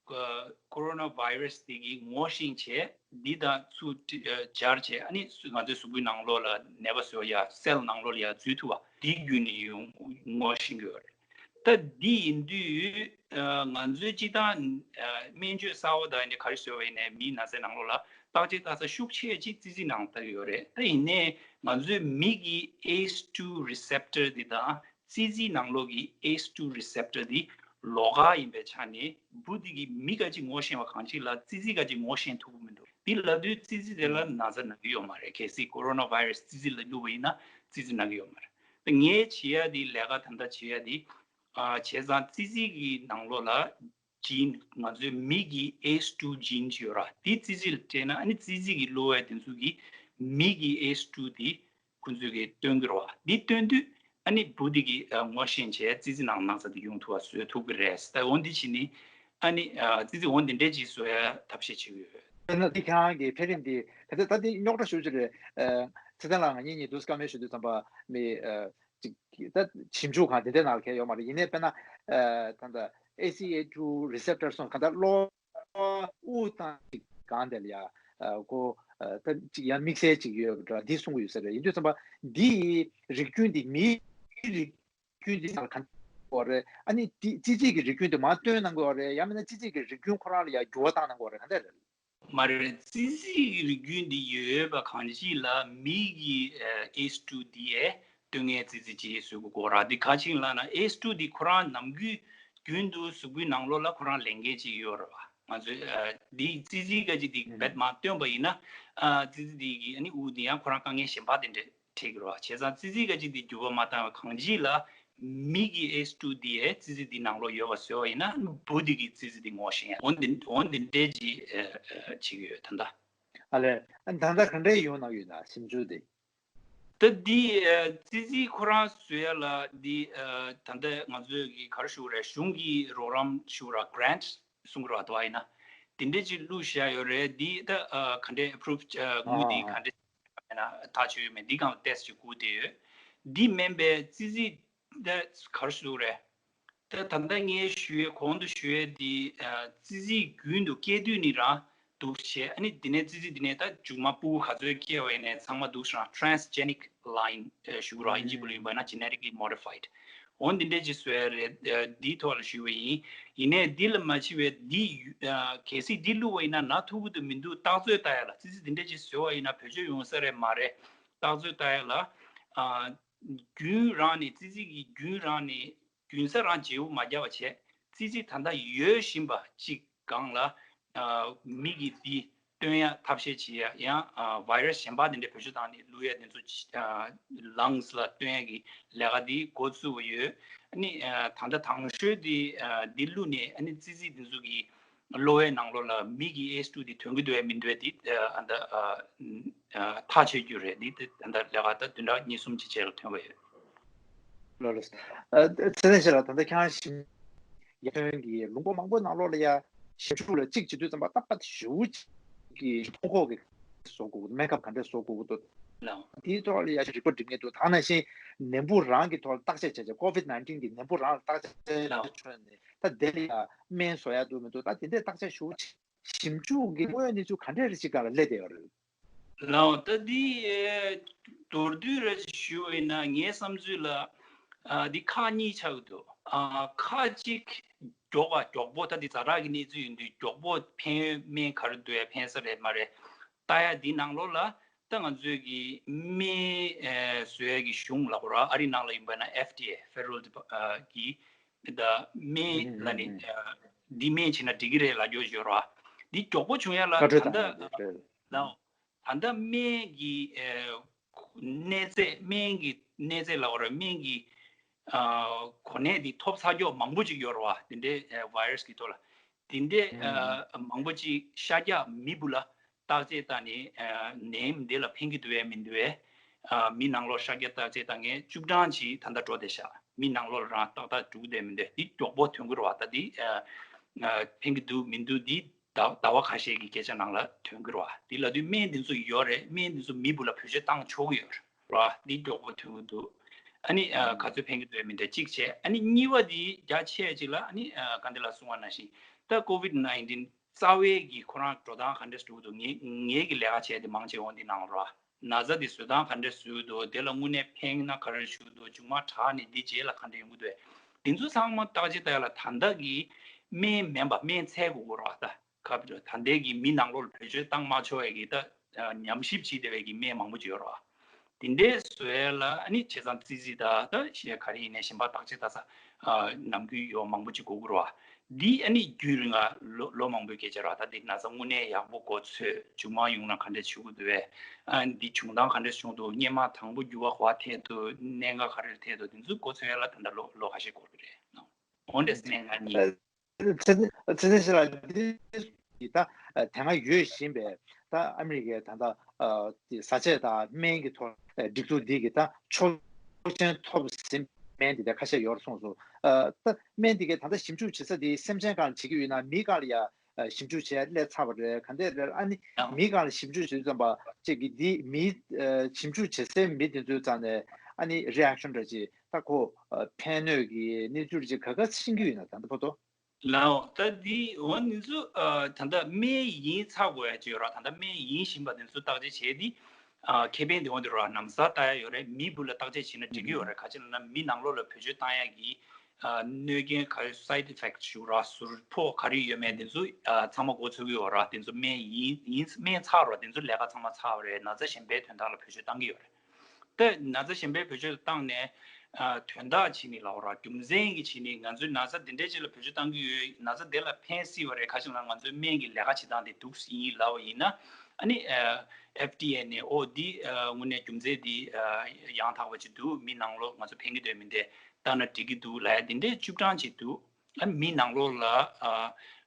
ཀོ་རོ་ན་བྷའི་རས་དེ་གི་ངོ་ཤེས་བྱས་འདི་དང་ཚུར་སྦྱར་བྱས་ཨ་ནི་ང་ཚོའི་གཟུགས་པོའི་ནང་ལོགས་ལ་ནད་པ་བཟོ་ཡ་སེལ་ནང་ལོགས་ལ་ཡ་འཛུལ་ཐུབ་པ་འདི་བརྒྱུད་ནས་ཡོང་ངོ་ཤེས་ཀྱི་ཡོད་རེད། ད་འདི་ཡིན་དུས་ཨ་ང་ཚོའི་སྤྱི་བཏང་ཨ་སྨན་བཅོས་གསར་བ་དང་ཡིན་ནའི་ག་རེ་བཟོས་པ་ཡིན་ནའི་མིའི་ན་ཚའི་ནང་ལོགས་ལ་བརྟག་དཔྱད་བལྟ་ས་ཤུགས་ཆེ་ཅིག་ཙི་ཙིའི་ནང་ལ་བལྟ་གི་ཡོད་རེད། ད་ཡིན་ནའི་ང་ཚོའི་མི་གི་ཨེ་སི་ཊུ་རི་སེབ་ཊར་འདི་དང་ཙི་ཙིའི་ནང་ལོགས་ཀྱི་ཨེ་སི་ཊུ་རི་སེབ་ཊར་འདི་ལོགས་ཀ་ཡིན་པའི་ཆ་ནས་འབུ་འདི་གིས་མི་ག་ཅིག་ངོ་ཤེས་པ་གང་ཅིག་ལ་ཙི་ཙི་ག་ཅིག་ངོ་ཤེས་ཐུབ་ཀྱི་མི་འདུག་འདི་ལབ་དུས་ཙི་ཙི་དེ་ལ་ན་ཚ་ན་གི་ཡོད་མ་རེད། གལ་སྲིད་ཀོ་རོ་ན་བྷའི་རས་ཙི་ཙི་ལ་བླུགས་པ་ཡིན་ན་ཙི་ཙི་ན་གི་ཡོད་མ་རེད། ད་ངས་བྱེད་ཡ་འདི་ལས་ཀ་ད་ལྟ་བྱེད་ཡ་འདི་ཨ་བྱས་ཙང་ཙི་ཙི་གི་ནང་ལོགས་ལ་ཇིན་ང་ཚོའི་མི་གི་ཨེ་སི་ཊུ་ཇིན་ཅིག་ཡོད་ར། འདི་ཙི་ཙི་ལ་སྤྲད་ན་ཨ་ནི་ཙི་ཙི་གི་གློ་བའི་དེ་ཚོ་གི་མི་གི་ཨེ་སི་ཊུ་འདི་ཁོ་ཚོས་གི་སྟོན་གི་རེད་བ། འདི་སྟོན་དུས་ཨ་ནི་འབུ་འདི་གི་ཨ་ངོ་ཤེས་བྱས་ཙི་ཙི་ནང་ན་ཚ་འདི་ཡོང་ཐུབ་པ་བཟོ་ཐུབ་གི་རེད། ད་འོ་འདི་བྱས་ནི་ཨ་ནི་ཨ་ཙི་ཙི་འོ་འདི་འདྲས་ཅིག་བཟོ་ཡ་ཐབས་ཤེས་བྱེད་གི་ཡོད། དཔེར་ན་འདི་ཁྱེད་རང་གི་འཕེལ་རིམ་འདི་ག་ཚོད་ད་འདི་རྙོག་དྲ་ཞེ་པོ་ཅིག་རེད། ཨ་ཚེ་བརྟན་ལགས་ང་གཉིས་གཉིས་དུས་སྐར་མའི་ཞུ་དུས་ཙམ་པ་མི་ཨ་ཅིག་ད་ཞིབ་འཇུག་གང་དེ་འདྲའི་ནང་ལ་གང་ཡོད་མ་རེད། ཡིན་ནའི་དཔེར་ན་ཨ་ད་ལྟ་ཨེ་སི་ཨེ་ཊུ་རི་སེབ་ཊར་སོང་གང་ལྟར་གློ་དབུགས་བཏང་ཅིག་གང་དེ་ལ་ཡ་ཨ་ཀོ་ཨ་ད་ཅིག་ཡང་དམིགས་བསལ་ཅིག་ཡོད་པ་འདྲ་འདི་གསུང་གི་ཡོད་ས་རེད། ཡིན་དུས་ཙམ་པ་འདི་ཡི་རིགས་རྒྱུན་འདི་མིའི་རིགས་རྒྱུན་འདི་ནང་གང་གོ་རེད། ཨ་ནི་འདི་ཙི་ཙི་གི་རིགས་རྒྱུན་འདི་མར་བཏོན་གནང་གི་ཡོད་རེད། ཡང་མིན་ན་ཙི་ཙི་གི་རིགས་རྒྱུན་ཁོ་རང་ལ་ཡ་འགྱུར་བ་བཏང་གནང་གི་ཡོད་རེད། གང་འདྲ་རེད། མ་རེད། ཙི་ཙི་གི་རིགས་རྒྱུན་འདི་ཡོད་པ་གང་ཅི་ལ་མི་གི་ཨེ་སི་ཊུ་འདི་ཡས་སྟོན་མཁན་ཙི་ཙི་ཅིག་བཟོ་དགོས་ར། འདི་ག་ཅིག་ལབ་ན་ཨེ་སི་ཊུ་འདི་ཁོ་རང་ནམ་རྒྱུན་རྒྱུན་དུ་གཟུགས་པོའི་ནང་ལོགས་ལ་ཁོ་རང་ལེན་མཁན་ཅིག་ཡོད་ར་བ། ང་ཚོས་ཨ་འདི་ཙི་ཙི་ག་ཅིག་འདི་རྦད་མ་བཏོན་པ་ཡིན་ན་ཨ་ཙི་ཙི་འདི་གི་ཨ་ནི་དབུགས་འདི་ཡང་ཁོ་རང་དཀའ་ངལ་གཞན་པ་དེ་འདྲ་འཕྲད་ཀྱི་རེད་བ། བྱས་ཙང་ཙི་ཙི་ག་ཅིག་འདི་འགྱུར་བ་མ་བཏང་བ་གང་ཅི་ལ་མི་གི་ཨེ་སི་ཊུ་འདི་ཡས་ཙི་ཙི་འདི་ནང་ལོགས་ཡོད་པ་བཟོས་པ་ཡིན་ན་འབུ་འདི་གི་ཙི་ཙི་འདི་ངོ་ཤེས་ཡ་འོ་འདི་འོ་འདི་འདྲས་ཅིག་ཨ་ཨ་བྱེད་ཀྱི་ཡོད་ད་ལྟ། ཨ་ལས། ད་ལྟ་ག་འདྲས་ཡོང་གནང་ཡོད་ན་ཞིབ་འཇུག་དེ། ད་འདི་ཨ་ཙི་ཙི་ཁོ་རང་བཟོ་ཡ་ལ་འདི་ཨ་ད་ལྟ་ང་ཚོས་གི་ག་རེ་ཞུ་དགོས་རེད། གཞུང་གི་རོགས་རམ་ཞུ་དགོས་ར་གྷ་རན་ཊི་གསུང་གི་ར་དོ་ཡིན་ན་དེ་འདྲས་ཅིག་བླུགས་བཞག་ཡོད་རེད། འདི་ད་ཨ་ག་འདྲས་ཨེ་པུ་རུབ་དངུལ་འདི་ག་འདྲས་ཡིན་ན་ཐག་ཆོད་ཡོད་མེད་འདི་སྒང་ལ་ཏོག་ཙམ་ཅིག་སྒུག་བསྡད་ཡོད། འདི་མིན་པའི་ཙི་ཙི་ད་ག་རེ་ཞུ་དགོས་རེད། ད་ད་ལྟ་ངས་ཞུ་ཡས་གོང་དུ་ཞུ་ཡས་འདི་ཨ་ཙི་ཙི་རྒྱུན་དུ་སྐྱེ་དུས་ནས་རང་འདུག་བྱས། ཨ་ནི་འདི་ནས་ཙི་ཙི་འདི་ནས་ད་མཇུག་མ་ཕྲུ་གུ་ག་ཚོད་སྐྱེ་བ་ཡིན་ནའི་ཚང་མ་འདུག་རང་transgenic line ཞུ་ར་ཨིན་ཇི་སྐད་ལ་ཡིན་པ་ན་genetically modified འོ་འདི་འདྲས་ཅིག་བཟོ་ཡ་རེད། ཨ་འདིའི་ཐོག་ལ་ཞུ་བ་ཡིན། ཡིན་ནའི་འདི་ལ་མ་ཕྱི་བའི་འདི་ཡུ་ཨ་གལ་སྲིད་འདི་བླུགས་པ་ཡིན་ན་ན་ཐུབ་ཀྱི་འདུག་མི་འདུག་བརྟག་དཔྱད་བལྟ་ཡ་ལ་ཙི་ཙི་འདི་འདྲས་ཅིག་བཟོ་བ་ཡིན་ན་བེད་སྤྱོད་ཡོང་ས་རེད་མ་རེད་བརྟག་དཔྱད་བལྟ་ཡ་ལ་ཨ་རྒྱུན་རང་ནས་ཙི་ཙི་གི་རྒྱུན་རང་ནས་རྒྱུན་ས་རང་བརྗེ་པོ་མ་རྒྱབ་པ་བྱས། ཙི་ཙི་ད་ལྟ་ཡོད་བཞིན་པ་གཅིག་སྒང་ལ་ཨ་མི་གི་འདི་སྟོན་ཡ་ཐབས་ཤེས་བྱེད་ཡ་ཡང་ཨ་བྷའི་རས་གཞན་པ་དེ་འདྲ་བེད་སྤྱོད་བཏང་ནས་བླུགས་ཡ་དེ་ཚོ་ཨ་ལངས་ལ་སྟོན་ཡ་གི་ལས་ཀ་འདི་འགོ་བཙུགས་པ་ཡོད། ཨ་ནི་ཨ་ད་ལྟ་དང་ཤོས་འདི་ཨ་འདི་བླུགས་ནས་ཨ་ནི་ཙི་ཙི་དེ་ཚོ་གི་གློ་བའི་ནང་ལོགས་ལ་མི་གི་ཨེ་སི་ཊུ་འདི་ཐོན་གྱི་འདུག་གས་མི་འདུག་གས་འདི་ཨ་ད་ཨ་ཨ་ཐག་ཆོད་རྒྱུ་རེད། འདི་ད་ལྟ་ལས་ཀ་ད་བདུན་ཕྲག་གཉིས་གསུམ་གྱི་རྗེས་ལ་ཐོན་པ་ཡོད། ལགས་ལགས། ཨ་ཚེ་བརྟན་ཞིག་ལ་ད་ལྟ་ཁྱེད་རང་ཞིབ་ཡར་ཐོན་གྱི་ལུང་པ་མང་པོའི་ནང་ལོགས་ལ་ཡ་ཞིབ་འཇུག་ལ་གཅིག་བྱེད་དུས་ཙམ་པ་ད་པ་ཞེ་པོ་ཅིག་གི་ཁྲོམ་ཁོག་གི་བཟོ་དགོས་ཀྱི་འདུག་སྨན་ཁབ་ག་འདྲས་བཟོ་དགོས་ཀྱི་འདུག་ལགས། དེའི་ཐོག་ལ་ཡ་རིག་པ་སྒྲིམ་མཁན་འདུག་ད་ནང་བཞིན་ནད་འབུ་རང་གི་ཐོག་ལ་བརྟག་དཔྱད་བྱས་བྱས་ཀོ་ཝིད་ནའིན་ཊིན་གྱི་ནད་འབུ་རང་ལ་བརྟག་དཔྱད་ལགས། བྱས་ནས་ད་དེ་ལ་ཡ་སྨན་བཟོ་ཡ་འདུག་མི་འདུག་ད་དེ་འདྲས་བརྟག་དཔྱད་ཞུ་ཞིབ་འཇུག་གི་དངོས་ཡོད་གནས་ཚུལ་ག་འདྲས་རེ་ཞིག་སྒང་ལ་སླེབས་བསྡད་ཡོད་རེད། ལགས། ད་འདི་ཨེ་མདོར་བསྡུས་ར་ཞིག་ཞུ་བ་ཡིན་ན་ངའི་བསམ་ཚུལ་ལ་ཨ་འདི་ཁག་གཉིས་ཆགས་ཀྱི་འདུག་ཨ་ཁག་གཅིག་མགྱོགས་པ་མགྱོགས་པོ་ད་འདི་ཛ་དྲག་གི་གནས་ཚུལ་ཡིན་དུས་མགྱོགས་པོ་ཕན་ཡོན་སྨན་ག་རེ་འདུག་ཡ་ཕན་ས་རེད་མ་རེད་ལྟ་ཡ་འདི་ནང་ལོགས་ལ་ད་ང་ཚོས་ཀྱི་སྨན་ཨེ་བཟོ་ཡ་གི་གཞུང་ལ་གོ་ར་ཨ་རི་ནང་ལ་ཡིན་པ་ན་ཨེཕ་ཌི་ཨེ་Federal Dep- ཨ་གི་ད་སྨན་ལ་ནི་ཨ་འདི་སྨན་བྱེད་ན་འགྲིག་གི་རེད་ལབ་རྒྱུ་ཡོད་ར་འདི་མགྱོགས་པོ་བྱུང་ཡ་ལ་བཀའ་འཁྲོལ་ད་བཏང་ཡ་ལྟ་རེད། ལའོ། ད་ལྟ་སྨན་གྱི་ཨ་གནས་ཚད་སྨན་གྱི་གནས་ཚད་ལ་བར་སྨན་གྱི་ཨ་གོ་གནས་འདི་ཐོབ་ཚར་ཀྱོག་མང་པོ་ཅིག་ཡོད་རེད་བ། དེ་འདྲའི་ཨ་virus་གི་ཐོག་ལ་དེ་འདྲའི་ཨ་མང་པོ་ཅིག་ཤ་རྒྱགས་མི་བུ་ལ་བརྟག་དཔྱད་བཏང་ནས་ཨ་ནད་ཡམས་འདི་ལ་ཕན་གྱི་འདུག་བས་མི་འདུག་བས་ཨ་མི་ནང་ལོགས་ཤ་རྒྱགས་བརྟག་དཔྱད་བཏང་མཁན་བཅུ་གྲངས་ཅིག་ད་ལྟ་འགྲོ་བསྡད་ཤག་མི་ནང་ལོགས་ལ་རང་ཏག་ཏག་འགྲོ་གི་འདུག་མི་འདུག་འདི་མགྱོགས་པོ་ཐོན་གྱི་རེད་བ། ད་འདི་ཨ་ཨ་ཕན་གྱི་འདུག་མི་འདུག་འདི་ཟླ་ཟླ་བ་ཁ་ཤས་ཀྱི་སྐད་ཆ་ནང་ལ་ཐོན་གྱི་རེད་བ། འདི་ལབ་དུས་སྨན་འདི་ཚོ་ཡོད་རེད། སྨན་འདི་ཚོ་མི་བུ་ལ་བེད་སྤྱོད་བཏང་ཆོག་གི་ཡོད་རེད་བ། འདི་མགྱོགས་པོ་ཐོན་གྱི་འདུག་ཨ་ནི་ཨ་ག་ཚོད་ཕན་གྱི་འདུག་མི་འདུག་གཅིག་བྱས། ཨ་ནི་གཉིས་པ་འདི་རྒྱ་ཆེ་ཅིག་ལ་ཨ་ནི་ཨ་ག་འདི་ལ་གསུང་བ་ནང་བཞིན་ད་ཀོ་ཝིད་ནའིན་ཊིན་རྩ་བའི་གི་ཁོ་རང་འགྲོ་སྟངས་ག་འདྲས་འགྲོ་གི་འདུག་ངས་ངས་གི་ལས་ཀ་བྱས་ཏེ་མང་ཆེ་བ་འདི་ནང་རོ། ན་ཚ་འདི་བཟོ་སྟངས་ག་འདྲས་བཟོས་འདུག་དེ་ལ་དངོས་གནས་ཕན་ན་ག་རེ་བྱུང་འདུག་མཇུག་མ་དྲག་ནས་འདི་རྗེས་ལ་ག་འདྲས་ཡོང་གི་འདུག་འདི་ཚོ་ཚང་མ་བརྟག་དཔྱད་བལྟ་ཡ་ལ་ད་ལྟ་གི་སྨན་མིན་པ་སྨན་འཚོལ་དགོས་ཀྱི་རེད་བ། ད་ཁ་ད་ལྟའི་གི་མི་ནང་ལོགས་ལ་བེད་སྤྱོད་བཏང་མ་ཆོག་ཡ་གི་ད་ཉམས་ཞིབ་བྱེད་བསྡད་པའི་གི་སྨན་མང་པོ་ཅིག་ཡོད་རེད་བ། དེ་འདྲའི་བཟོ་ཡ་ལ་ཨ་ནི་བྱས་ཙང་ཙི་ཙི་ད་ད་གཞན་ག་རེ་ཡིན་ནའི་གཞན་པ་བརྟག་དཔྱད་ལྟ་ས་ནམ་རྒྱུན་ཡོད་མང་པོ་ཅིག་དགོས་ཀྱི་རེད་བ། འདི་ཨ་ནི་རྒྱུན་རིང་ལ་ལོ་ལོ་མང་པོའི་སྐད་ཆ་རེད་བ། ད་འདི་ན་ཚ་དངོས་གནས་ཡག་པོ་འགོ་ཚུགས་མཇུག་མ་ཡོང་ན་ག་འདྲས་བྱེད་དགོས་འདུག་བས། ཨ་འདི་བྱུང་སྟངས་ག་འདྲས་བྱུང་འདུག་སྔོན་མ་དང་པོ་འགྱུར་བ་ག་པར་ཐེབས་འདུག་གནད་འགག་ག་རེ་ཐེབས་འདུག་འདི་ཚོ་འགོ་ཚུགས་ཡ་ལ་ད་ལྟ་ལོ་ལོ་ཁ་ཤས་འགོར་གི་རེད། འོན་ཏེ་སྨན་ཁང་གཉིས། ཚེ་ཚེ་ཚེ་ལགས་འདི་ད་དེ་སྔ་ཡོད་བཞིན་པའི་ད་ཨ་མི་རི་ཀའི་ད་ལྟ་བཟའ་ཆས་དང་སྨན་གྱི་ཐོག་སྒྲིག་འཛུགས་འདི་གི་ད་ཆོག་མཆན་ཐོབ་ཟིན་སྨན་འདི་ད་ཁ་ཤས་ཡོད་གསུངས་སོང་། ད་སྨན་འདི་གའི་ད་ལྟ་ཞིབ་འཇུག་བྱེད་ས་འདི་སེམས་ཅན་སྒང་བྱེད་ཀྱི་ཡོད་ན་མིའི་སྒང་ལ་ཡ་ཞིབ་འཇུག་བྱས་སླེབས་ཚར་བ་རེད། ག་འདྲས་རེད། ཨ་ནི་མིའི་སྒང་ལ་ཞིབ་འཇུག་བྱེད་དུས་ཙམ་པ་ཅིག་གི་འདི་མིའི་ཞིབ་འཇུག་བྱེད་སའི་མི་དེ་ཚོའི་རྩ་ནས་ཨ་ནི་རི་ཨེག་ཤན་འདྲ་ཅིག་ད་ཁོ་ཕན་གནོད་ཀྱི་གནས་ཚུལ་ཅིག་ག་ག་ཤེས་ཀྱི་ཡོད་ན་ད་ལྟ་བར་དུ། ལའོ། ད་འདི་འོ་འདི་ཚོ་ཨ་ད་ལྟ་སྨན་ཡིན་ཚར་དགོས་ཡ་ཅིག་ཡོད་ར། ད་ལྟ་སྨན་ཡིན་བཞིན་པ་འདི་ཚོ་བརྟག་དཔྱད་བྱས་ཏེ་ཨ་ཁེ་ཕན་དེ་འོ་འདི་ར་ན་ཚ་ལྟ་ཡ་ཡོད་རེད། མི་བུ་ལ་བརྟག་དཔྱད་བྱས་ན་འགྲིག་གི་ཡོད་རེད། ག་ཅི་ལབ་ན་མི་ནང་ལོགས་ལ་བེད་སྤྱོད་བཏང་ཡ་གི་ཨ་གནོད་རྐྱེན་ག་རེ་side effect་ཞུ་ར་ཟུར་ཕོག་ག་རེ་ཡོད་མེད་འདི་ཚོ་ཨ་ཚང་མ་འགོ་ཚུགས་ཀྱི་ཡོད་ར། འདི་ཚོ་སྨན་ཡིན་ཡིན་སྨན་ཚར་ར། འདི་ཚོ་ལས་ཀ་ཚང་མ་ཚར་བ་རེད། ན་ཚ་གཞན་པའི་དོན་དག་ལ་བེད་སྤྱོད་བཏང་གི་ཡོད་རེད། ད་ན་ཚ་གཞན་པའི་བེད་སྤྱོད་བཏང་ནས་ཨ་དོན་དག་བྱས་ནས་ལབ་ར་རྒྱུ་མཚན་གྱི་བྱས་ནས་ང་ཚོའི་ན་ཚ་འདི་འདྲའི་ཅིག་ལ་བེད་སྤྱོད་བཏང་གི་ཡོད། ན་ཚ་དེ་ལ་ཕན་སྲིད་པ་རེད། ག་ཅི་ལབ་ན་ང་ཚོའི་སྨན་གྱི་ལས་ཀ་བྱེད་སྟངས་དེ་སྡུག་ཡིན་ལབ་པ་ཡིན་ན་ཨ་ནི་ཨ་ཨེཕ་ཌི་ཨེ་ནས་ཨོ་འདི་ཨ་དངོས་གནས་རྒྱུ་མཚན་འདི་ཨ་ཡང་དག་པ་ཅིག་འདུག་མི་ནང་ལོགས་ང་ཚོ་ཕན་གྱི་འདུག་མི་འདུག་ལྟ་ན་འགྲིག་གི་འདུག་ལབ་ཡ་འདི་འདྲའི་བཅུ་གྲངས་ཅིག་འདུག་ཨ་མི་ནང་ལོགས་ལ་ཨ་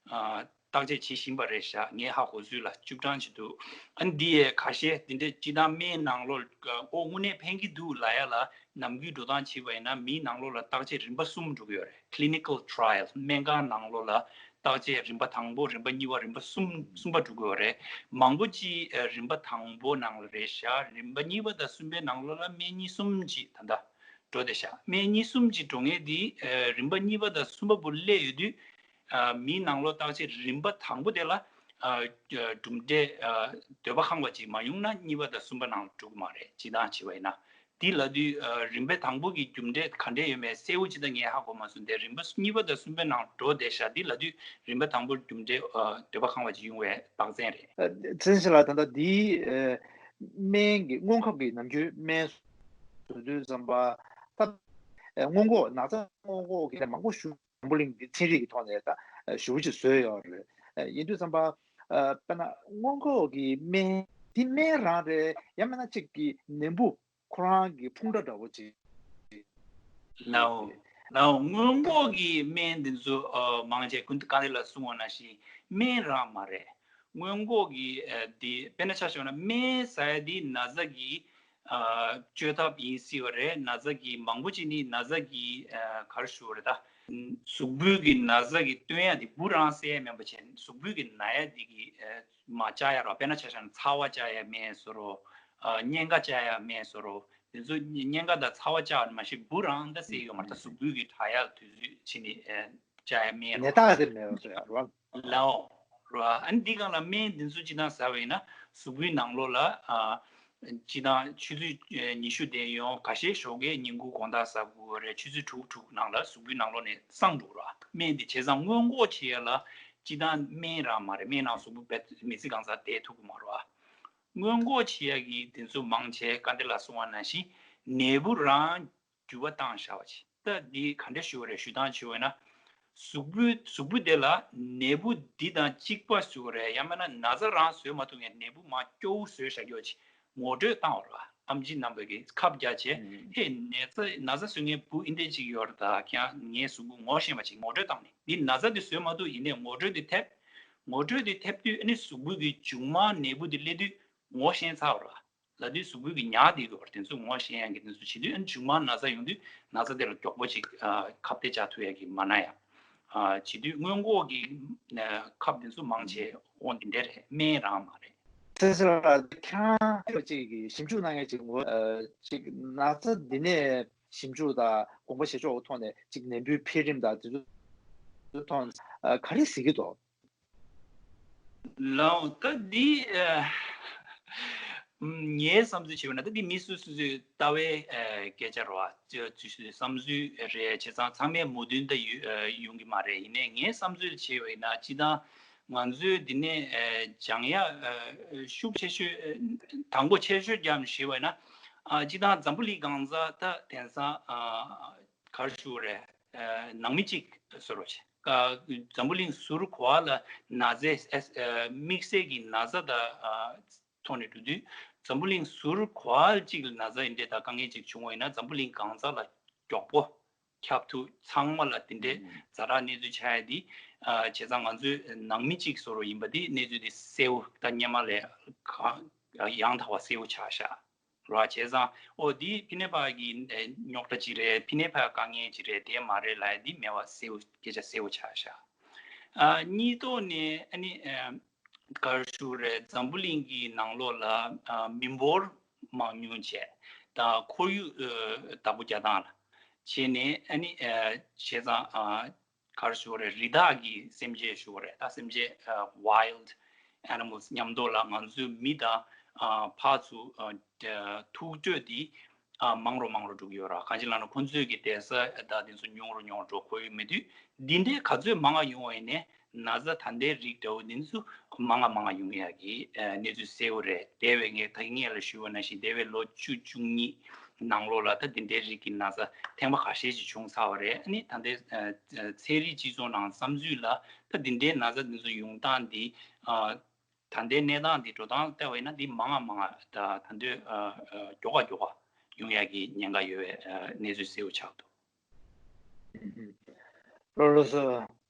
ཨ་བརྟག་དཔྱད་བྱེད་བཞིན་པ་རེད་ཤག་ངས་ཧ་གོ་ཚུལ་ལ་བཅུ་གྲངས་ཅིག་འདུག་ཨ་འདི་ཡས་ཁ་ཤས་འདི་འདྲའི་སྤྱི་བཏང་སྨན་ནང་ལོགས་ཨོ་དངོས་གནས་ཕན་གྱི་འདུག་ལབ་ཡ་ལ་ནམ་རྒྱུན་འགྲོ་སྟངས་བྱས་པ་ཡིན་ན་མིའི་ནང་ལོགས་ལ་བརྟག་དཔྱད་རིམ་པ་གསུམ་འགྲོ་གི་ཡོད་རེད། Clinical trial སྨན་ཁང་ནང་ལོགས་ལ་བརྟག་དཔྱད་རིམ་པ་དང་པོ་རིམ་པ་གཉིས་པ་རིམ་པ་གསུམ་གསུམ་པ་འགྲོ་གི་ཡོད་རེད། མང་པོ་ཅིག་ཨ་རིམ་པ་དང་པོ་ནང་ལ་རེད་ཤག་རིམ་པ་གཉིས་པ་དང་གསུམ་པའི་ནང་ལོགས་ལ་སྨན་གཉིས་གསུམ་ཅིག་ད་ལྟ་འགྲོ་བསྡད་ཤག་སྨན་གཉིས་གསུམ་ཅིག་འགྲོ་མཁན་འདི་ཨ་རིམ་པ་གཉིས་པ་དང་གསུམ་པ་བར་སླེབས་ཡོད་དུས། ཨ་མིའི་ནང་ལོགས་བརྟག་དཔྱད་རིམ་པ་དང་པོ་དེ་ལ་ཨ་གྲུབ་འབྲས་ཨ་འདོད་པ་ཁེངས་པ་ཅིག་མ་ཡོང་ན་གཉིས་པ་དང་གསུམ་པ་ནང་ལ་འགྲོ་གི་མ་རེད། སྤྱིར་བཏང་བྱས་པ་ཡིན་ན། འདི་ལབ་དུས་ཨ་རིམ་པ་དང་པོ་གི་རྒྱུ་འབྲས་ག་འདྲས་ཡོད་མེད་གསལ་པོ་ཅིག་ད་ངས་ཧ་གོ་མ་སོང་། དེ་རིམ་པ་གཉིས་པ་དང་གསུམ་པའི་ནང་འགྲོ་བསྡད་ཤག་འདི་ལབ་དུས་རིམ་པ་དང་པོ་རྒྱུ་འབྲས་ཨ་འདོད་པ་ཁེངས་པ་ཅིག་ཡོང་བའི་རྟགས་མཚན་རེད། ཨ་ཚེ་རིང་ལགས་ད་ལྟ་འདིའི་ཨ་སྨན་གྱི་སྔོན་ཁབ་ཀྱི་ནམ་རྒྱུན་སྨན་བཟོ་དུས་ཙམ་པ་ད་ཨ་སྔོན་འགོག་ན་ཚ་སྔོན་འགོག་གི་མང་པོ་ཞུ། འཛམ་བུ་གླིང་འདི་ཚན་རིག་གི་ཐོག་ནས་ད་ཞུ་ཅིག་བཟོས་ཡོད་རེད། ཡིན་དུས་ཙམ་པ་དཔེར་ན་སྔོན་འགོག་གི་སྨན་འདི་སྨན་རང་རེད་ཡང་མིན་ན་གཅིག་གི་ནད་འབུ་ཁོ་རང་གི་ཕུང་འདྲ་འདྲ་བོ་ཅིག་ལའོ། ལའོ་སྔོན་འགོག་གི་སྨན་འདི་ཚོ་མང་ཆེ་ཀུན་ཏུ་ག་ནས་ལ་གསུང་བ་ནང་བཞིན་སྨན་རང་མ་རེད། སྔོན་འགོག་གི་འདི་དཔེར་ན་ཆ་བཞག་ན་སྨན་ཟ་ཡ་འདི་ན་ཚ་གི་ཨ་བཅོས་ཐབས་ཡིན་སྲིད་པ་རེད། ན་ཚ་གི་མང་པོ་ཅིག་ནི་ན་ཚ་གི་ཨ་ག་རེ་ཞུ་དགོས་རེད་ད། གཟུགས་པོའི་གི་ན་ཚ་གི་སྟོན་ཡ་དེ་འབུ་རང་བསད་ཡ་མིན་པ་བྱས་གཟུགས་པོའི་གི་ན་ཡ་དེ་གི་ཨ་མ་བཅག་ཡ་རོ། དཔེར་ན་ཆ་བཞག་ན་ཚ་བ་བཅག་ཡ་སྨན་བཟོ་རོ། ཨ་གཉན་ཁ་བཅག་ཡ་སྨན་བཟོ་རོ། དེ་ཚོ་གཉན་ཁ་དང་ཚ་བ་བཅག་ཡ་མ་གཞི་འབུ་རང་ད་བསད་ཡོད་མ་རེད། ད་གཟུགས་པོའི་གི་དྲག་ཡ་དུས་ཚོད་ཕྱིན་ནས་ཨ་བཅག་ཡ་སྨན་རོ། ནད་རྟགས་དེ་མེད་པ་བཟོ་ཡ་རོ། ལའོ། རོ། ཨ་ནི་འདི་སྒང་ལ་སྨན་འདི་ཚོ་སྤྱི་བཏང་ཟ་བ་ཡིན་ན་གཟུགས་པོའི་ནང་ལོགས་ལ་ཨ་སྤྱི་བཏང་ཆུ་ཚོད་ཉི་ཤུ་དེ་ཡོང་ཁ་ཤས་ཞོགས་ཀས་ཉིན་གུང་དགོང་དག་ཟ་དགོས་རེད། ཆུ་ཚོད་དྲུག་དྲུག་ནང་ལ་གཟུགས་པོའི་ནང་ལོགས་ནས་སངས་འགྲོ་ར། སྨན་འདི་བྱས་ཙང་སྔོན་འགོག་བྱེད་ཡ་ལ་སྤྱི་བཏང་སྨན་རང་མ་རེད། སྨན་ནང་གཟུགས་པོ་བེད་མི་ཚེ་གང་ཚར་བསྡད་ཐུབ་ཀྱི་མ་རེད། སྔོན་འགོག་བྱེད་ཡ་གི་འདི་ཚོ་མང་ཆེ་སྐལ་ལྡན་ལགས་གསུངས་པ་ནང་བཞིན་ནད་འབུ་རང་འགྱུར་བ་བཏང་བཞག་པ་ཅིག་ད་འདི་ག་འདྲ་ཞུ་བ་རེད། ཞུ་སྟངས་བྱུང་བས་ན་གཟུགས་པོའི་གཟུགས་པོ་དེ་ལ་ནད་འབུ་འདི་དང་གཅིག་པ་ཞུ་བ་རེད། ཡང་མིན་ན་ན་ཚ་རང་བཟོད་མ་ཐུབ་མཁན་ནད་འབུ་མར་སྐྱོ་བོ་བཟོས་བཞག་ཀྱོག་ཅིག་ངོ་སྤྲོད་བཏང་བ་རེད། ཨམ་ཆི་རྣམ་པ་གིས་ཁབ་རྒྱག་བྱས་ཧེ་ན་ཚ་ན་ཚ་བཟོ་མཁན་འབུ་ཨིན་དེ་ཅིག་ཡོད་རེད། ད་ཁྱེད་ངའི་གཟུགས་པོ་ངོ་ཤེས་པ་ཅིག་ངོ་སྤྲོད་བཏང་ནས་འདི་ན་ཚ་འདི་བཟོད་མ་ཐུབ་ཡིན་ནས་ངོ་སྤྲོད་འདི་ཐེབས། ངོ་སྤྲོད་འདི་ཐེབས་དུས་ཨ་ནི་གཟུགས་པོ་གི་མཇུག་མ་ནད་འབུ་འདི་སླེབས་དུས་ངོ་ཤེས་ཚར་བ་རེད། ལབ་དུས་གཟུགས་པོའི་གི་ཉག་དེ་གི་བར་དེ་ཚོ་ངོ་ཤེས་ཡག་གི་དེ་ཚོ་བྱེད་དུས་ཨ་ནི་མཇུག་མ་ན་ཚ་ཡོང་དུས་ན་ཚ་དེ་ལ་མགྱོགས་པོ་ཅིག་ཨ་ཁབ་གདལ་བྱ་ཐུབ་ཡག་གི་མ་ན་ཡ། ཨ་བྱེད་དུས་སྔོན་འགོག་གི་ཨ་ཁབ་དེ་ཚོ་མང་ཆེ་འོ་འདི་འདྲ་རེད། སྨན་རང་མ་རེད། ཚེ་ཟེར་ལ་ཁྱང་ཅིག་གི་ཞིབ་འཇུག་གནང་མཁན་ཅིག་ངོ་ཨ་ཅིག་ན་ཚ་འདི་ནས་ཞིབ་འཇུག་དང་དགོངས་པ་བཞེས་ཕྱོགས་ཐོག་ནས་ཅིག་ནད་འབུའི་འཕེལ་རིམ་དང་དེ་ཚོ་ཐོག་ཨ་ག་རེ་གཟིགས་ཀྱི་འདུག་ལའོ། ད་འདི་ཨ་ངའི་བསམ་ཚུལ་བྱས་པ་ན་ད་འདི་མི་སུ་སུ་སུའི་ལྟ་བའི་ཨ་སྐད་ཆ་རེད་བ། ཅི་ཅི་སུའི་བསམ་ཚུལ་རེད། བྱས་ཙང་ཚང་མས་མོས་མཐུན་ད་ཡོད་ཨ་ཡོང་གི་མ་རེད། ཡིན་ནའི་ངའི་བསམ་ཚུལ་བྱས་པ་ཡིན་ན་སྤྱི་བཏང་ང་ཚོའི་འདི་ནས་ཨ་སྦྱང་ཡ་ཨ་ཤུགས་ཆེ་ཤོས་ཨ་དང་པོ་ཆེ་ཤོས་རྒྱབ་ནས་ཞུས་པ་ཡིན་ན་ཨ་སྤྱི་བཏང་འཛམ་བུ་གླིང་གང་ས་ད་དེང་སང་ཨ་ག་རེ་ཞུ་དགོས་རེད། ཨ་ནང་མི་གཅིག་བཟོ་རོགས་བྱེད། ཨ་འཛམ་བུ་གླིང་ཟུར་གོ་བ་ལ་ན་ཚའི་ཨ་ཨ་དམིགས་བསལ་གྱི་ན་ཚ་དང་ཨ་ཐོག་ནས་འགྲོ་དུས་འཛམ་བུ་གླིང་ཟུར་གོ་བ་གཅིག་ལ་ན་ཚ་འདི་འདྲ་དང་དཀའ་ངལ་གཅིག་བྱུང་བ་ཡིན་ན་འཛམ་བུ་གླིང་གང་ས་ལ་མགྱོགས་པོ་ཁྱབ་ཐུབ། ཚང་མ་ལ་དེ་འདྲའི་ཛ་དྲག་གནས་ཚུལ་ཆགས་ཡ་འདི་ཨ་བྱས་ཙང་ང་ཚོའི་ནང་མི་གཅིག་བཟོ་རོགས་ཡིན་པ་འདི་གནས་ཚུལ་འདི་གསལ་བོ་ད་སྔོན་མ་ལས་གང་ཡང་དག་པ་གསལ་བོ་ཆགས་ཤག་ར། བྱས་ཙང་ཨོ་འདི་ཕི་ནེ་པ་གི་ཨེ་རྙོག་དྲ་ཅིག་རེད། ཕི་ནེ་པ་དཀའ་ངལ་ཅིག་རེད། དེ་མ་རེད་ལབ་ཡ་འདི་མེད་པ་གསལ་བོ་སྐད་ཆ་གསལ་བོ་ཆགས་ཤག་ཨ་གཉིས་ཐོག་ནས་ཨ་ནི་ཨ་ག་རེ་ཞུ་རེད། འཛམ་བུ་གླིང་གི་ནང་ལོགས་ལ་ཨ་མི་འབོར་མང་ཉུང་བྱས་དང་ཁོར་ཡུག་ཨ་བདག་པོ་རྒྱག་སྟངས་ལ་བྱས་ནས་ཨ་ནི་ཨ་བྱས་ཙང་ཨ་ག་རེ་ཞུ་དགོས་རེད། རི་དྭགས་ཀྱི་སེམས་ཅན་ཞུ་དགོས་རེད། ད་སེམས་ཅན་ཨ་wild animals མཉམ་དུ་ལ་ང་ཚོའི་མི་དང་ཨ་ཕར་ཚུར་ཨ་ཐུག་སྤྱོད་དེ་ཨ་མང་རུ་མང་རུ་འགྲོ་གི་ཡོད་ར། གང་ཅི་ལབ་ན་ཁོང་ཚོས་ཀྱི་བསྡད་ས་ད་དེ་ཚོ་ཉུང་རུ་ཉུང་རུ་འགྲོ། ཁོར་ཡུག་མེད་དུས་འདི་འདྲའི་ག་ཚོད་མང་བ་ཡོང་བ་ཡིན་ནའི་ན་ཚ་ད་ལྟའི་རིགས་འདྲ་བོ་འདི་ཚོ་མང་ང་མང་ང་ཡོང་ཡག་གི་ཨ་གནས་ཚུལ་གསལ་བོ་རེད། འདས་པའི་ངས་ད་གིན་སྔོན་ལ་ཞུས་པ་ནང་བཞིན་འདས་པའི་ལོ་བཅུ་བཅུ་གཉིས་ནང་ལོགས་ལ་ད་འདི་འདྲའི་རིགས་ཀྱི་ན་ཚ་ཐེངས་མ་ཁ་ཤས་ཤིག་བྱུང་ཚར་བ་རེད། ཨ་ནི་ད་ལྟའི་ཨ་ཨ་ཚན་རིག་སྤྱི་ཚོགས་ནང་བསམ་ཚུལ་ལ་ད་འདི་འདྲའི་ན་ཚ་འདི་ཚོ་ཡོང་སྟངས་འདི་ཨ་ད་ལྟའི་གནས་སྟངས་འདི་འགྲོ་སྟངས་བལྟས་པ་ཡིན་ན་འདི་མང་ང་མང་ང་ད་ད་འདོད་ཨ་ཨ་མགྱོགས་པ་མགྱོགས་པ་ཡོང་ཡག་གི་ཉེན་ཁ་ཡོད་པའི་ཨ་གནས་ཚུལ་གསལ་བོ་ཆགས་འདུག་ལགས་ལགས་སོ།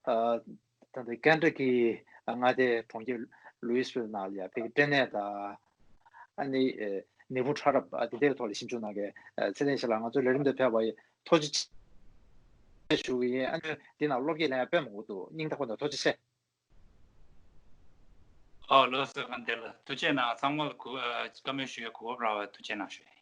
ཨ་ད་ལྟ་ཀན་ཊ་ཀི་མངའ་སྡེའི་གྲོང་ཁྱེར་ལུའི་སི་ཝིལ་ནང་ལ་ཡ་ཕ་གིའི་སྐྲན་ནད་དང་ཨ་ནི་ཨེ་ནད་འབུ་ཕྲ་རབ་ཨ་དེ་འདྲའི་ཐོག་ལ་ཞིབ་འཇུག་གནང་མཁན་ཨ་ཚེ་བརྟན་ཞིང་ལགས་ང་ཚོའི་ལས་རིམ་དུ་ཕེབས་པ་ཡིན་ཐུགས་རྗེ་ཆེ་ཞུ་གི་ཡིན། ཨ་ནི་འདི་ནང་བློ་སྐྱེད་ལེན་ཡ་དཔེ་མང་པོ་འདུག་སྙིང་ཐག་པ་ནས་ཐུགས་རྗེ་ཆེ། ཨོ་ལགས་སོ། གང་བདེ་ལགས། ཐུགས་རྗེ་གནང་། ཚང་མ་ལ་གོ་ཨ་བཀའ་མོལ་ཞུ་ཡ་གོ་སྐབས་རག་པ་ཐུགས་རྗེ་གནང་ཞུ་ཡ།